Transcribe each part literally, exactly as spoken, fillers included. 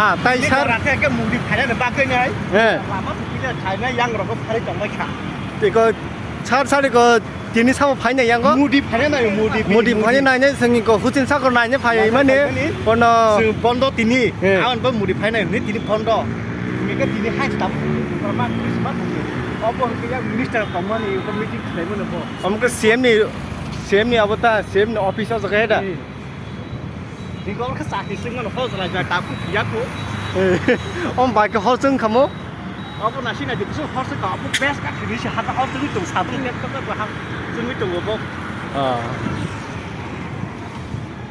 Ah, tai sir. Rate ke mudi phaina ne bagwi nai. Eh. Lama sukile thaina yang rok phari tongbai kha. Tiko sir, sir, ko tini sabo phaina yango? Mudi phaina nai, mudi. Mudi phaina nai ne, sengni ko huchin sakor nai ne phai mani. Kono. Sing bondo tini. Eh. Awan bo mudi phaina ni tini bondo. Mega tini hai tam. Korma Christmas. Obo ke ya minister komani ko meeting khlai mano bo. Omke C M ni, C M ni abo ta, C M ni office o jaga da. Eh. Digol khe chakri swngmano hojlai jai, takhuk phiya kho. Om bai khe hor chwng khamo? Obo nasi nai, dibwswk hor chwng kha, obo best ka khiri se haka hor chwngwi tong, satung laptop ka ha chwngwi tongo bo. Ah.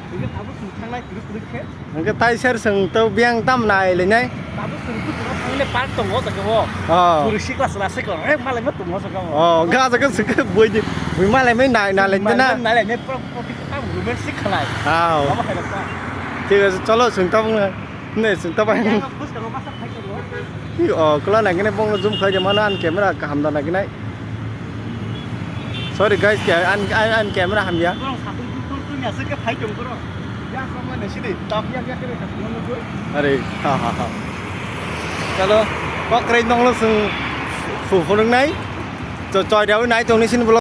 Bini abo chwng thangnai kwrwi kwrwi khe. Hwnkhe tai ser chwng to biyang tam nai lainai? Abo chwng kuchukno thangwi park tongo jaga o. Ah. Bwrwi sikla chwla sikla, eh, malai ma tongo jaga o. Oh, ga jaga chwng khe bui di, bui malai mai nai nai lainai na? Malai nai lainai, pura Ang romantic khalai. Aw. Omo hai rok ta. Thik ase, cholo, chwng tabuk no. Ne, chwng tabuk. Yang bus ka roba sa khai ko. Hi, oh, kula nai kene bong no zoom khai de mano, an camera kaham da nai kene. Sorry guys, ke an, an, an camera hamya. Bong sa tu tu tu nya se ke phai jong koro. Ya sama ne sini, tap ya ya kene ka no no. Are, ha ha ha. Chalo, kok rei nong lo chwng phu phunung nai. Choi da nai tong ni sini.